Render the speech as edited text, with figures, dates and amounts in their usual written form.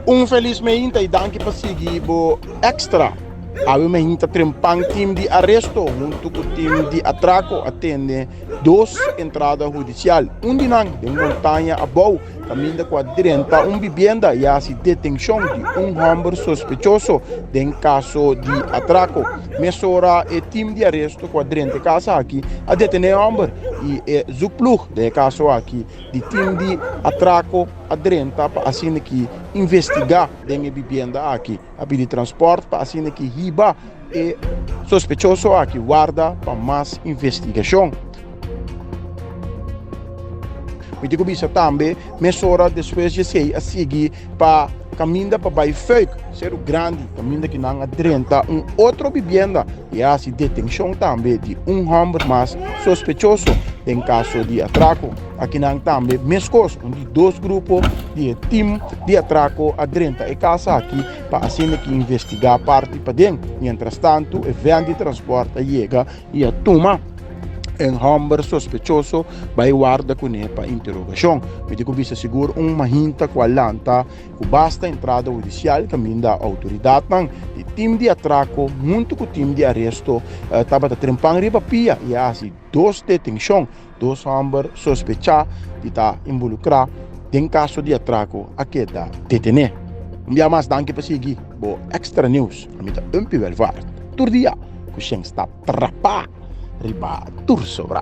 Un felis meinta y danki pa sigui bo Extra. Awe meinta trempan team di aresto hunto cu team di atraco a tende dos entrada hudicial. Un di nan den Montaña Abou caminda cu a drenta un bibienda y a haci detencion di un homber sospechoso den caso di atraco. Mesora e team di aresto cu a drenta e casa aki a detene e homber y e zoekploeg den e caso aki di team di atraco a drenta pa asina ki investigá den e bibienda aki. A pidi transpòrt pa asina ki hiba e sospechoso aki warda pa mas investigashon. Mi tin ku bisa tambe mesora despues di esei a sigui pa kaminda pa bai Fuik, Seru Grandi, kaminda ki nan a drenta un otro bibienda i a hasi detenshon tambe di un hòmber mas sospechoso den kaso di atrako. Akinan tambe meskos un di dos grupo di e tim di atrako a drenta e kas aki pa asina ki investigá parti paden. Mientrastantu e vèn di transpòrt a yega i a tuma e hòmber sospechoso bai warda kuné pa interogashon. Mi tin ku bisa sigur un mahinta ku a lanta ku basta entrada hudisial kaminda outoridatnan di tim di atrako huntu ku tim di aresto tabata trempan riba pia i a hasi dos detenshon. Dos hòmber sospechá di ta involukrá den kaso di atrako a keda detené. Un bia mas danki pa sigui bo Extra News. Ami ta Umpy Welvaart. Tur dia ku shen sta trapá riba tur sobrá.